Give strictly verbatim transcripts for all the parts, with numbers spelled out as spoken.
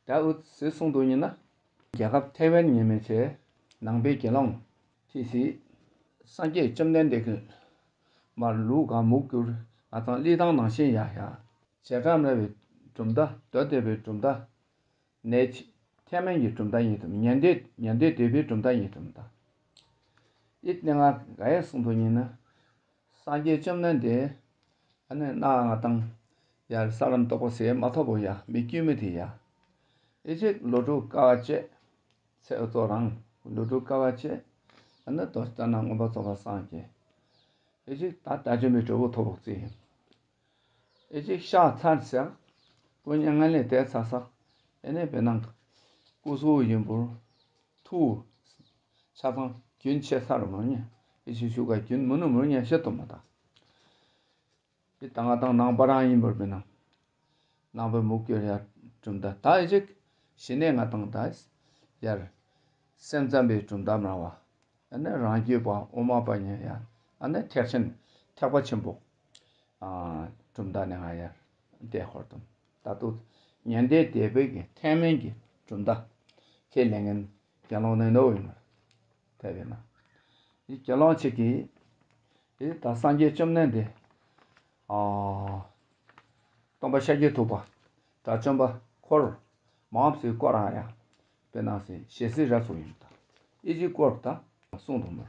ད་འུ་ཚོས་གསུང་དོན་ཡིན་ན། རྒྱལ་ཁབ་ཐའེ་ཝན་ཉེས་མེད་ཆེ། ནང་པའི་དགེ་སློང་ཁྲི་སི། སངས་རྒྱས་བཅོམ་ལྡན་འདས་ཀྱི་མར་ལུགས་གང་མུག་གྱུར། ང་ཚང་ལི་ཐང་ནང་བཞིན་ཡ་ཡ། བྱེ་བྲག་སྨྲ་བའི་གྲུབ་མཐའ། མདོ་སྡེ་པའི་གྲུབ་མཐའ། ནད་ཐའེ་ཝན་གྱི་གྲུབ་མཐའ་ཡིན་དུ། ཉན་ཐོས་ཉན་ཐོས་སྡེ་པའི་གྲུབ་མཐའ་ཡིན་དུ་མཐའ། ཨི་ནི་ང་ག་ཡ་གསུང་དོན་ཡིན་ན། སངས་རྒྱས་བཅོམ་ལྡན་འདས། ཨ་ནི་ནག་ང་དང་། ཡར་ས་ལམ་སྟོག་པོ་ཟེར་མ་ཐོབ་བོ་ཡ་མི་དཀྱུས་མི་དེ་ཡ། ཨི་ཅིག་ལོ་དྲུག་དཀའ་བ་སྤྱད། ཚེ་ཨུ་ཚོ་རང་ལོ་དྲུག་དཀའ་བ་སྤྱད། ཨ་ནི་དོ་ལྟ་ན་མངོན་པར་རྫོགས་པར་སངས་རྒྱས། ཨི་ཅིག་ད་དགྲ་བཅོམ་པའི་གྲོགས་པོ་ཐོབ་བོ་ཙི། ཨི་ཅིག་ཤ་ཚར་ཟག་སྐུ་མྱ་ངན་ལས་འདས་ཚར་ཟག་ཨེ་ནས་བེ་ནང་སྐུ་གཟུགས་ཡིན་པོར། ཐུགས། ཆ་ཚང་རྒྱུན་ཆད་ས་རུ་མ་ཉན། ཨི་ཞིག་ཞུ་ག་རྒྱུན་མི་ནུ་མུར་ཉན་ཤེས་ཏོ་མ་ད། ཨི་ད་ང་དང་ནང་པ་རང་ཡིན་པར་བེ་ན། ནང་པའི་མུག་གྱུར་ཡ་གྲུབ་མཐའ་ད་ཨི་ཅིག་གཞི་ནས་ང་དང་ད་ཡར། སེམས་ཙམ་པའི་གྲུབ་མཐའ་མ་བ། ཨ་ནི་རང་རྒྱུད་པ་དབུ་མ་པ་ཉན་ཡ། ཨ་ནི་ཐེག་ཆེན་ཐེག་པ་ཆེན་པོ། གྲུབ་མཐའ་ནས་ང་ཡར་བལྟས་ཧོར་དང་ད་དུ་ཉན་ཐོས་སྡེ་པའི་གི་ཐེག་དམན་གྱི་གྲུབ་མཐའ་ཁས་ལེན་མཁན་དགེ་སློང་ནས་ནོ་ཡིན་པར་ཐལ་བས་ན། འདི་དགེ་སློང་ཆེ་གི་འདི་ད་སངས་རྒྱས་བཅོམ་ལྡན་འདས། སྟོན་པ་ཤཱཀྱ་ཐུབ་པ། དགྲ་བཅོམ་པ་འཁོར་མང་སེ་བསྐོར་ར་ཡ། དཔེར་ན་སེ་ཞལ་ཟས་རབ་སོ་ཡིན་ད། ཨི་ཅི་བསྐོར་ད་གསུང་དུ་མར།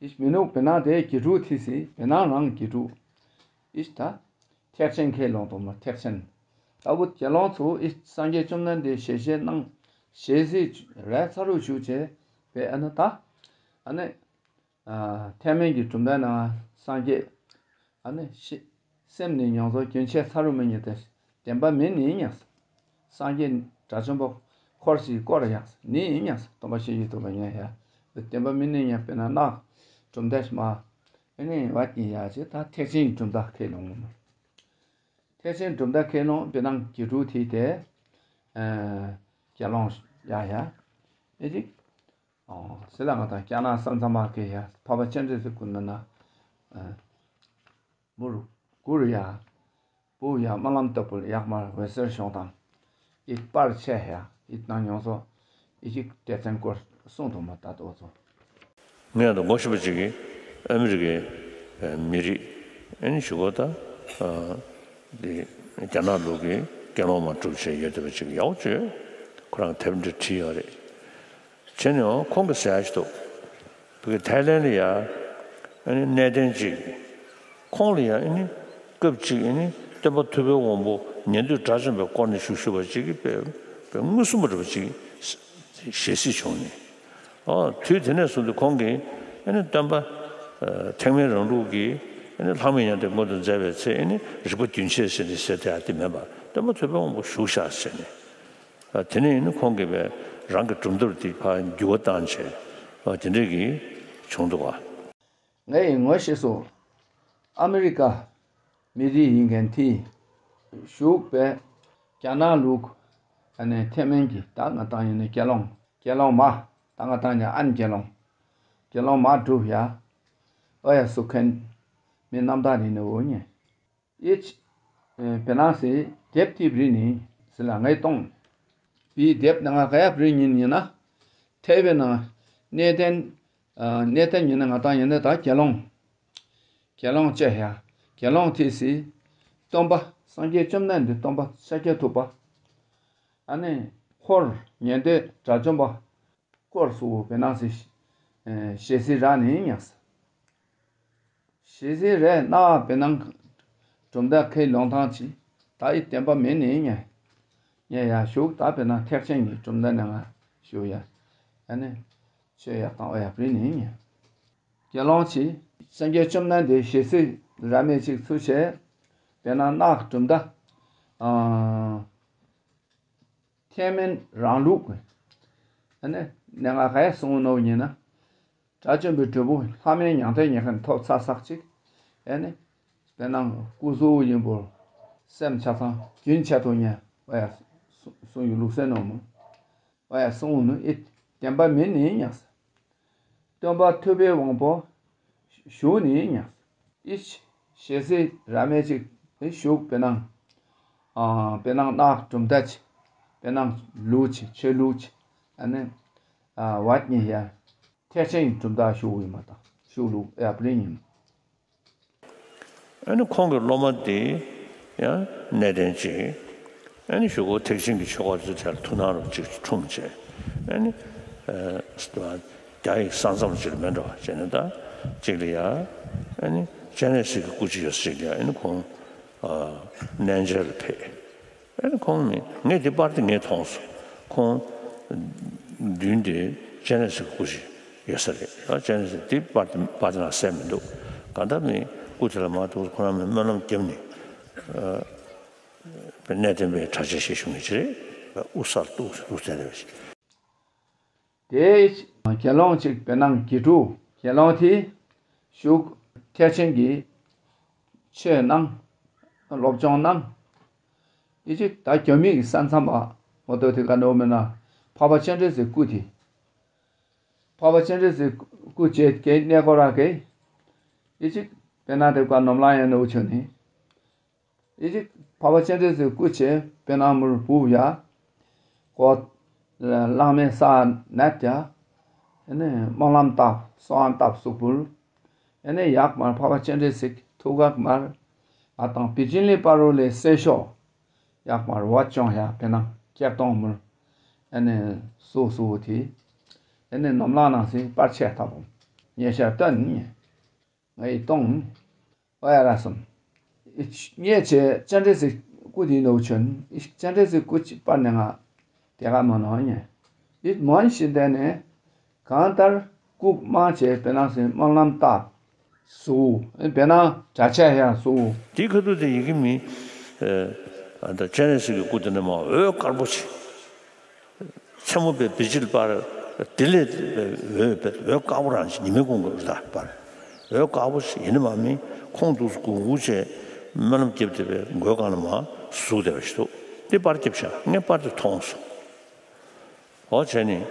ཨིས་མི་ནུག་བེ་ནང་དེ་གི་དྲུག་ཐི་སི་བེ་ནང་རང་གི་དྲུག་ཨིས་ད། ཐེག་ཆེན་ཁས་ལོང་དུ་མ་ཐེག་ཆེན། ལྟ་བུ་དགེ་སློང་ཚོ་ཨིས་སངས་རྒྱས་བཅོམ་ལྡན་འདས་ཞལ་བཞེས་གནང་། ཞལ་ཟས་རས་ཚ་རུ་ཞུ་བྱས་པས་ཨ་ནི་ད། ཨ་ནི། ཐེག་དམན་གྱི་གྲུབ་མཐའ་ནང་སངས་རྒྱས། ཨ་ནི་ཤི། སེམས་ནི་མྱོང་ཚོར་རྒྱུན་ཆད་ཚ་རུ་མི་ཉིད་དེ། བདེན་པ་མིན་ནི་ཉག་སངས་རྒྱས་དགྲ་བཅོམ་པ་འཁོར་ཞིག་བསྐོར་ཡག་ནི་ཉག་སྟོན་པ་ཤེས་ཀྱི་ཐུབ་པ་ཉན་ཡ། བདེན་པ་མིན་ནི་ཉག་དཔེར་ན་ནག་གྲུབ་མཐའ་ཞིག་མ། ཨེ་ནི་བ་ཀྱི་ཡ་ཅེ་ད་ཐེག་ཆེན་གྱི་གྲུབ་མཐའ་ཁས་ལོང་ངོ་མ། ཐེག་ཆེན་གྲུབ་མཐའ་ཁས་ལོང་དཔེར་ན་གྱི་དྲུག་ཐིག་དེ། དགེ་སློང་ཡ་ཡ། ཨེ་ཅིག་ཨོ་སི་ལ་ང་དང་ཀྱ་ན་ས་མཚམས་མ་ཀེ་ཡ་འཕགས་པ་སྤྱན་རས་གཟིགས་སྐུ་ན་ན། མུར་གུ་རུ་ཡ། བུ་ཡ་རྨ་ལམ་ལྟ་བུ་ཡག་མར་འོད་ཟེར་བྱུང་དང་། ཨི་པར་ཆེ་ཡ་ཨི་ནང་ཉོང་སོ། ཨི་ཅིག་སྡེ་ཚན་སྐོར་གསུང་དུ་མ་ད་ཏོ་ཚོ། ངས་ད་ངོ་ཤེས་པ་ཅིག་གིས་ཨ་མི་རི་ཀའི་མི་རིགས་ཨེ་ནི་ཞུ་གོ་ད། འདི་རྒྱ་ནག་ལུགས་ཀྱི་དགེ་སློང་མ་གྲུབ་བྱས་ཡོད་བསྡད་པ་ཅིག་ཡག་པོ་བྱོས། ཁོ་རང་དེབ་འདྲ་བྲིས་ཡོད་རེད། བྱས་ནས་ཡང་ཁོང་གི་ཟེར་ཡ་ཞིག་འདུག་བོད་ཀྱི་ཐའི་ལེན་ལ་ཡ་ཨ་ནི་གནས་བརྟན་ཅིག་ཁོང་ལ་ཡ་ཨ་ནི་སྐབས་ཅིག་ཨ་ནི་སྟོན་པ་ཐུབ་པའི་དབང་པོ་ཉན་ཐོས་དགྲ་བཅོམ་པའི་སྐོར་ནས་ཞུ་ཞུ་བ་ཅིག་གིས་དཔེ་དཔེ་མངོན་སུམ་པ་འདྲ་བ་ཅིག་ཞལ་གཟིགས་བྱུང་ནས། ཨོ་དུས་དེ་ནས་བཟུང་སྟེ་ཁོང་གིས་ཨ་ནི་སྟོན་པ་ཐེག་དམན་རང་ལུགས་ཀྱི་ཨ་ནི་ལྷག་མེད་ཡོན་ཏན་མངོན་དུ་མཛད་པའི་ཚེ་ཨ་ནི་རིག་པ་རྒྱུན་ཆད་ཟེར་ནས་ཟེར་དེ་ཡ་དེ་མེད་པ་སྟོན་པ་ཐུབ་པའི་དབང་པོ་བཞུགས་ཤག་ཟེར་ནས། དེ་ནས་ཡིན་ན་ཁོང་གིས་པའི་རང་གི་གྲུབ་མཐར་དེ་ཕར་འགྱུར་བ་བཏང་བྱས་དེ་འདྲས་ཀྱི་བྱུང་འདུག་བ། ངས་ངོ་ཤེས་སོ། ཨ་མི་རི་ཀ་མི་རིགས་ཡིན་མཁན་དེ་བཞུགས་པའི་རྒྱ་ནག་ལུགས་ཨ་ནི་ཐེག་དམན་གྱི་ད་ང་དང་ཡིན་ན་དགེ་སློང་དགེ་སློང་མ་ད་ང་དང་ཡང་ཨན་དགེ་སློང་དགེ་སློང་མ་སྒྲུབ་ཡ་ཨོ་ཡ་སུ་མཁན་མི་རྣམ་དག་རིག་ནས་འོ་ཉེ། ཨེ་ཅི། བེ་ནང་སི་དེབ་ཏི་བྲི་ནི་སི་ལ་ངའི་གཏོང་། བི་དེབ་ནང་ང་ག་ཡ་བྲི་ཉིན་ཡིན་ན། ཐེ་བའི་ནང་གནས་བརྟན། གནས་བརྟན་ཡིན་ན་ང་དང་ཡིན་ན་ད་དགེ་སློང་། དགེ་སློང་བཅས་ཡ། དགེ་སློང་ཐི་སི། སྟོན་པ་སངས་རྒྱས་བཅོམ་ལྡན་འདས་སྟོན་པ་ཤཱཀྱ་ཐུབ་པ། ཨ་ནི་འཁོར་ཉན་ཐོས་དགྲ་བཅོམ་པ། སྐོར་སུ་བེ་ནང་སི། ཞེ་སི་ར་ནི་ཉག་སི། ཞེ་སི་རེ་ན་བེ་ནང་གྲུབ་མཐའ་ཁའི་ལོང་ཐང་ཅི། ད་ཨི་བདེན་པ་མེད་ནི་ཉེ། ཉེ་ཡ་ཞུགས་ད་བེ་ནང་ཐེག་ཆེན་གྱི་གྲུབ་མཐའ་ནས་ང་ཞུ་ཡ། ཨ་ནི། ཆོས་ཡག་དང་ཨོ་ཡག་བྲིས་ནི་ཉེ། དགེ་སློང་ཆི། སངས་རྒྱས་བཅོམ་ལྡན་འདས་ཞེ་སི་ར་མེད་ཅིག་ཚུལ་བྱས། བེ་ནང་གྲུབ་མཐའ། ཐེག་དམན་རང་ལུགས། ཨ་ནི་གནས་ང་ག་ཡ་གསུང་ནོ་ཡིན་ན། དགྲ་བཅོམ་པའི་སྒྲུབ་པོ་ལྷ་མིན་ཉང་ཐལ་ཉེ་མཁན་ཐོབ་ཚར་ཚག་ཅིག་ཨ་ནི། དཔེར་ན་སྐུ་གཟུགས་ཡིན་པོ། སེམས་ཆ་ཚང་རྒྱུན་ཆད་དུ་ཉེ་བ་ཡ། གསུང་ཡུལ་ལུགས་སེ་ནོ་མོ། བ་ཡ་གསུང་ནི་ཨི་བདེན་པ་མིན་ནི་ཉག་སི། སྟོན་པ་ཐུབ་པའི་དབང་པོ་བཞུགས་ནི་ཉག་སི། ཨི་ཞེ་སི་ར་མེ་ཅིག་ཨི་བཞུགས་པེ་ནང་། ཨ་པེ་ནང་ནག་གྲུབ་མཐའ་ཅི། དཔེར་ན་ལུགས་ཆེ་ཆོས་ལུགས་ཆེ་ཨ་ནི་ཨ་བ་ཉི་ཡ་ཐེག་ཆེན་གྱི་གྲུབ་མཐའ་ཞུ་ཡོད་མ་དང་ཞུ་ལུགས་ཨ་པ་རི་ཉིན། ཨ་ནི་ཁོང་གི་སློབ་མ་དེ་ཡང་གནས་བརྟན་ཅིག་ཨ་ནི་གཞུག་གུ་ཐེག་ཆེན་གྱི་ཆོས་སྐོར་ཚོའི་གྲལ་ཐུགས་སྣང་རུ་ཅིག་འཁྲུངས་བྱས། ཨ་ནི་ཨ་རྒྱ་ཡི་ས་མཚམས་ཅིག་མེད་འགྲོ་བ་བྱས་ནས་ད་ཅིག་ལ་ཡ་ཨ་ནི་སྤྱན་རས་གཟིགས་ཀྱི་སྐུ་ཅིག་ཡོད་ས་ཅིག་ལ་ཡ་ཨ་ནི་ཁོང་ཨ་གནས་མཇལ་ལ་ཕེབས། ཨ་ནི་ཁོང་ནི་ངས་འདི་པར་དེ་ངས་མཐོང་སོང་། ཁོང་མདུན་དེ་སྤྱན་རས་གཟིགས་སྐུ་ཞིག་ཡོད་ས་རེད། ཨ་སྤྱན་རས་གཟིགས་དེ་པར་དེ་པར་དེ་ནང་གསལ་མི་འདུག་གང་ལྟར་ནི་སྐུ་དེ་ལ་མ་གཏོགས་ཁོ་རང་མི་སྨོན་ལམ་བརྒྱབ་ནས་ཨ་གནས་བརྟན་པའི་གྲྭ་ཆས་ཤིག་ཞུ་ངེས་ཅི་རེད། དབུ་སར་གཏུགས་གཏུགས་ཚད་རེད། དེའི་དགེ་སློང་གཅིག་དཔེར་ན་དགེ་ཕྲུག་དགེ་སློང་དེ་ཞུགས་ཐེག་ཆེན་གྱི་ཆོས་གནང་སློབ་སྦྱོང་གནང་། ཡིད་ཅིག་ད་རྒྱ་མི་གི་ས་མཚམས་པ་མོ་ཏོ་དེ་ག་ནོ་མེ་ན་འཕགས་པ་སྤྱན་རས་གཟིགས་སྐུ་དེ་འཕགས་པ་སྤྱན་རས་གཟིགས་སྐུ་བྱེད་ཀྱི་གནས་སྐོར་ར་གི་ཡིད་ཅིག་དཔེར་ན་དེ་ག་ནོམ་ལ་ཡང་ནོ་ཆོ་ནི། ཨི་ཅིག་འཕགས་པ་སྤྱན་རས་གཟིགས་སྐུ་ཆེ་དཔེར་ན་མུར་བུ་ཡ། གོ། བླ་མའི་ས་ནད་ཡ། ཨེ་ནི་སྨོན་ལམ་བཏབ་གསོལ་བ་བཏབ་གཟུགས་ཕུལ། ཨེ་ནི་ཡག་མར་འཕགས་པ་སྤྱན་རས་གཟིགས་ཐུགས་ཁག་མར། ང་དང་པི་ཅིན་ལི་པ་རུ་ལས་སེ་ཤོ། ཡག་མར་བ་ཅོང་ཡ་དཔེར་ན་སྐྱེ་གཏོང་མུར། ཨེ་ནི་སུ་སུ་དེ། ཨེ་ནི་ནོམ་ལ་ནང་སི་པར་ཆས་ཐབ། ཉེ་ཤར་སྟོན་ནི། ང་ཡི་གཏོང་། ཨོ་ཡ་ར་སོང་། ངས་བྱས་སྤྱན་རས་གཟིགས་སྐུ་དེའི་ནོར་བུ་བྱོན། སྤྱན་རས་གཟིགས་སྐུ་གཅིག་པར་ནས་ང་དེ་ག་མ་ནོར་ཉེ། ཡིད་མོན་ཞིག་བསྡད་ནས་གང་ལྟར་སྐུ་མང་བྱས་དཔེར་ན་སེ་སྨོན་ལམ་བཏབ། སུ། དཔེར་ན་གྲྭ་ཆས་ཡང་སུ། དེའི་ཁ་ཐུག་དེ་ཡི་གེ་མི། ཨ་ད་སྤྱན་རས་གཟིགས་ཀྱི་སྐུ་དེ་ནས་མ་འོད་དཀར་པོ་ཆེ། མཚན་མོ་པའི་བི་ཇིལ་པར་དེ་ལས་འོད་པའི་འོད་དཀར་པོ་རང་ཞིག་ཉི་མའི་གུང་གི་རི་དྭགས་པར་འོད་དཀར་པོ་ཞིག་ཡིན་ནི་མ་མིན་ཁོང་འདུག་སྒུར་སྒུར་བྱས་སྨོན་ལམ་བརྒྱབ་བསྡད་པའི་མགོའི་སྒང་ལ་མ་ཟུག་བསྡད་པ་ཞིག་འདུག་དེ་པར་བརྒྱབ་ཤག་ངས་པར་དེ་མཐོང་སོང་། འོ་བྱས་ནས་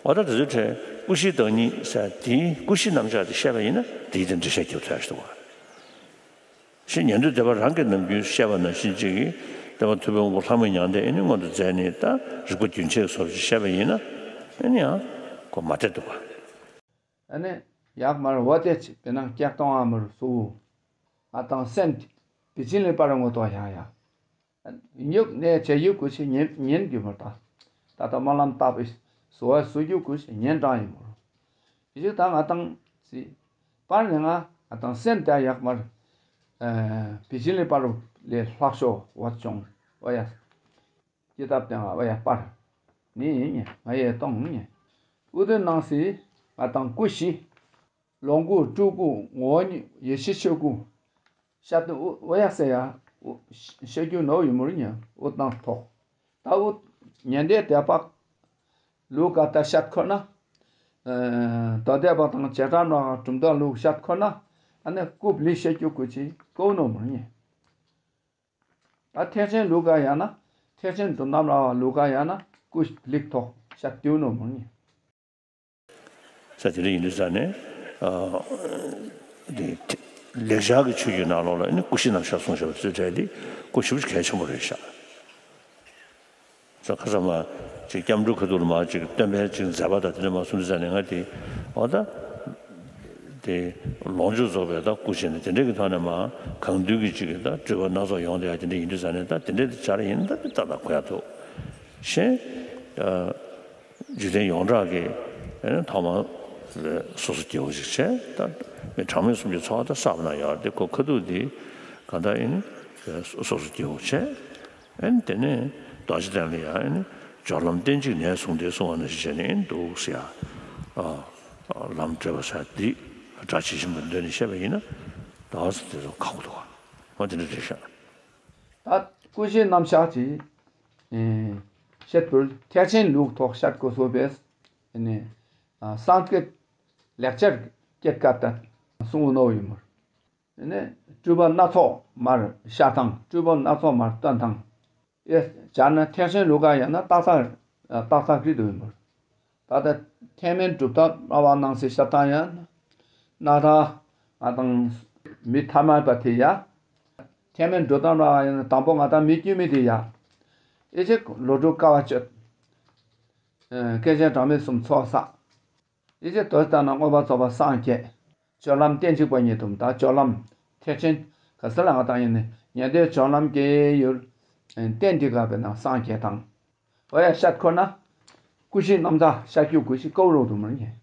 འོ་ད་དེ་ཚོའི་གྲས་སྐུ་བཞིའི་བདག་ཉིད་ཟེར་དེའི་སྐུ་བཞིའི་རྣམ་གཞག་དེ་བཤད་པ་ཡིན་ན་དེའི་དེ་འགྲེལ་བཤད་རྒྱབ་ཐུབ་ཡག་ཞིག་འདུག་བ། ཞེས་ཉན་ཐོས་སྡེ་པ་རང་གིས་ནམ་རྒྱུན་བཤད་པ་ནང་བཞིན་གཅིག་གིས་སྟོན་པ་ཐུབ་པའི་དབང་པོ་ལྷ་མོའི་མྱང་འདས་ཨེ་ནི་མངོན་དུ་མཛད་ནས་ད་རིགས་པ་རྒྱུན་ཆད་སོར་ཞིག་བཤད་པ་ཡིན་ན་ཨེ་ནི་ཡང་ཁོ་མ་བདེ་འདུག་ག་ཨེ་ནི་ཡག་མར་བ་དེ་ཅི་དཔེར་ན་སྐྱག་གཏོང་ཨ་མར་སུ་ང་དང་སེམས་བི་ཅིན་ལས་པར་ངོ་ཐོག་ཡང་ཡང་ཉུག་ནས་བྱས་ཡུག་གུ་ཞིག་ཉན་ཉན་རྒྱུ་མོ་ད་ད་ལྟ་སྨོན་ལམ་བཏབ་པའི་སུ་བ་སུ་རྒྱུ་གུ་ཞིག་ཉན་གྲང་ཡིན་མོ། ཡི་ད་ང་དང་སི་པར་ནི་ང་ང་དང་སེམས་དེ་ཡག་མར་བི་ཅིན་ལི་པར་ལས་ལྷག་ཤོ་བ་ཅོང་བ་ཡ་སྐྱེ་ཐབས་དང་བ་ཡ་པར་ནི་ཡིན་ང་ཡའི་གཏོང་ནི་ཨུ་དུ་ནང་སི་ང་དང་སྐུ་ཞི་ལོངས་སྐུ་སྤྲུལ་སྐུ་ངོ་བོ་ཉིད་ཡེ་ཤེས་ཆོས་སྐུ་ཤད་དུ་ཨུ་ཡ་སེ་ཡ་ཤད་རྒྱུ་ནོ་ཡིན་མོ་རི་ཉ་ཨུ་དང་ཐོག་ད་འུ་ཉན་དེ་དད་པ་ལུག་ག་ད་ཤད་ཁོ་ན། དོ་དད་པ་དང་བྱེ་བྲག་ནང་གྲུབ་མཐའ་ལུག་ཤད་ཁོ་ན། ཨ་ནི་རྐུབ་ལི་ཤད་རྒྱུ་ཀུ་ཅི་ཀོ་ནོ་མ་ཉེ། ད་ཐེག་ཆེན་ལུག་ག་ཡ་ན་ཐེག་ཆེན་སྒྲུབ་རྣམ་ར་བ་ལུག་ག་ཡ་ན་ཀུ་ལིག་ཐོག་ཤད་རྒྱུ་ནོ་མ་ཉེ། ས་དེ་འདྲ་ཡིན་དུས་ས་ནས། ཨ་དེ་ལེགས་སྦྱར་གྱི་ཆོས་བརྒྱུད་ནང་ལོགས་ལ་ཨ་ནི་སྐུ་བཞི་རྣམ་གཞག་གསུངས་བཞག་པ་ཚོའི་གྲས་དེ་སྐུ་ཞེ་པོ་ཅིག་གལ་ཆེན་པོ་རེད་ཤག་ས་ཁ་ས་མ་ཅིག་སྐྱབས་འགྲོ་ཁ་ཐུག་ལ་མ་ཅིག་སྟོན་པའི་ཅིག་མཛད་པ་དང་དེ་འདྲ་མ་གསུངས་དུས་ས་ནས་ང་དེ་འོ་ད་དེ་ལོངས་སྤྱོད་རྫོགས་པའི་ད་སྐུ་བཞི་ནས་དེ་འདྲ་གི་ཐོག་ནས་མ་གང་འདུལ་གྱི་ཅིག་གི་ད་སྤྲུལ་པ་སྣ་ཚོགས་ཡོང་དེ་ཡ་དེ་འདྲ་ཡིན་དུས་ས་ནས་ད་དེ་འདྲ་དེ་བྱ་ར་ཡིན་ད་དེ་ཏག་ཏག་གོ་ཡ་འདུག་ཞེས། འཇིག་རྟེན་ཡོངས་གྲགས་ཀྱི་ཨེ་ཐོག་མར་སོ་སོ་སྐྱེ་བོ་ཞིག་བྱས་ད་མི་གྲངས་མེད་གསུམ་གྱི་འཚོ་བ་ད་བསགས་པ་ན་ཡང་དེ་ཁོ་ཁ་ཐུག་འདི་གང་ལྟར་ཨེ་ནི་སོ་སོ་སྐྱེ་བོ་བྱས་ཨེ་ནི་དེ་ནས་རྡོ་རྗེ་གདན་ལ་ཡང་ཨེ་ནི་སྦྱོར་ལམ་རྟེན་གཅིག་ནས་བཟུང་སྟེ་གསུང་བ་ནང་བཞིན་བྱས་ནས་ཨེ་ནི་འདུག་ཟེར་ཡ། ལམ་བགྲོད་པ་ཟེར་འདི་སྒྲ་ཇི་བཞིན་པར་འདོན་ནས་བཤད་པ་ཡིན་ན་ད་ཟེར་དེ་ཚོ་ཁག་པོ་འདུག་ག་འོ་དེ་འདྲ་རེད་ཤག་ད་སྐུ་བཞིའི་རྣམ་གཞག་ཅིག་བཤད་པར་ཐེག་ཆེན་ལུགས་ཐོག་བཤད་དགོས་སོ་བས་ནས་སཾ་སྐྲྀཏ་ལེགས་སྦྱར་སྐད་ཀ་ཏ་གསུང་ནོ་ཡིན་མོད། ནས་སྤྲུལ་པ་སྣ་ཚོགས་མར་ཤར་དང་སྤྲུལ་པ་སྣ་ཚོགས་མར་སྟོན་དང་། ཨེ་སྦྱར་ན་ཐེག་ཆེན་ལུགས་ཀ་ཡང་ན་ཏག་ཏག་ཏག་ཏག་རིད་དུ་ཡིན་མོད། ད་ལྟ་ཐེག་དམན་གྲུབ་མཐའ་སྨྲ་བ་རྣམས་སུ་ཤ་སྟག་ཡང་ན་ད་ང་དང་མི་ཐ་མལ་པ་དེ་ཡ། ཐེག་དམན་གྲུབ་མཐའ་སྨྲ་བ་ཡང་ན་དང་པོ་ང་དང་མི་སྐྱེ་མི་དེ་ཡ། ཨེ་ཅེ་ལོ་དྲུག་དཀའ་བ་སྤྱོད། ཨ་སྐད་ཅོར་གྲངས་མེད་གསུམ་ཚོགས་བསགས། ཨེ་ཅེ་དོས་ལྟར་ན་མངོན་པར་རྫོགས་པར་སངས་རྒྱས། སྤྱོད་ལམ་རྟེན་གཅིག་པ་ཉིད་དུ་འདའ། སྤྱོད་ལམ་ཐེག་ཆེན་ག་ས་ལ་ང་དང་ཡིན་ནི་ཉན་ཐོས་སྤྱོད་ལམ་གྱི་ཡུལ་རྟེན་འདི་ག་བས་ན་སངས་རྒྱས་དང་། འོ་ཡ་ཤད་ཁོ་ན། ཀུ་ཤི་རྣམ་ཐར་ཤཱཀྱའི་ཀུ་ཤི་ཀའུ་རོ་དུ་མར་ཉན།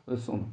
འོ་གསུངས།